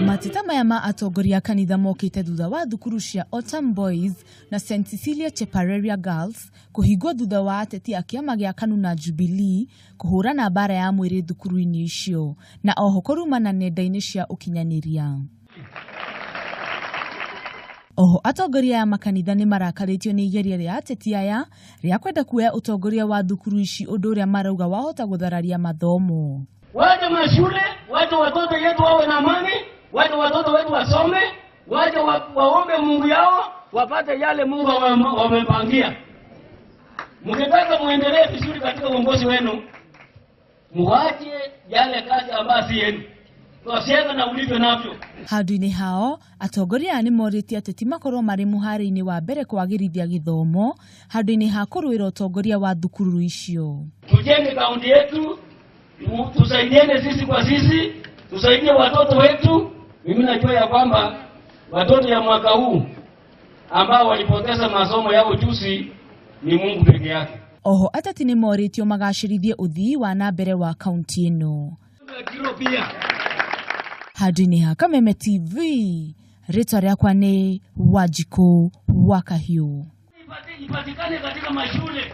Mateta maya ma atongoria a kanitha mokĩte thutha wa thukuru cia Otam Boys na St Cecilia Chepareria Girls kũhingwo thutha wa ateti a kĩama gĩa KANU na Jubilee kũhũrana mbara ya mwĩrĩ thukuru-inĩ icio na oho kũrumana nenda-inĩ cia ũkinyanĩria. Oho atongoria aya makanitha nĩ marakarĩtio nĩ igeria rĩa ateti aya rĩa kwenda kuoya ũtongoria wa thukuru ici, ũndũ ũrĩa marauga wahota gũthararia mathomo. Waje mashule, waje watoto yetu wawe na amani, waje watoto wetu wasome, waje waombe Mungu yao, wapate yale Mungu wamepangia. Mkitaka muendelee vizuri katika uongozi wenu, muache yale kazi ambayo si yenu. Twasiana na ulivyo navyo. Handũ-inĩ hao atongoria aya nĩ morĩtie ateti makorwo marĩ mũhari-inĩ wa mbere kwagĩrithia gĩthomo handũ-inĩ ha kũrũĩra ũtongoria wa thukuru icio. Tujenge kaunti yetu, tusaidiane sisi kwa sisi, tusaidie watoto wetu. Mimi najua ya kwamba watoto ya mwaka huu ambao walipoteza masomo yao juzi ni Mungu peke yake. Oho ateti nĩ morĩtio magacĩrithie ũthii wa na mbere wa kaunti ĩno. Handũ-inĩ ha Kameme TV, rĩtwa rĩakwa nĩ Wanjikũ wa Kahiũ. Ipatikane katika mashule.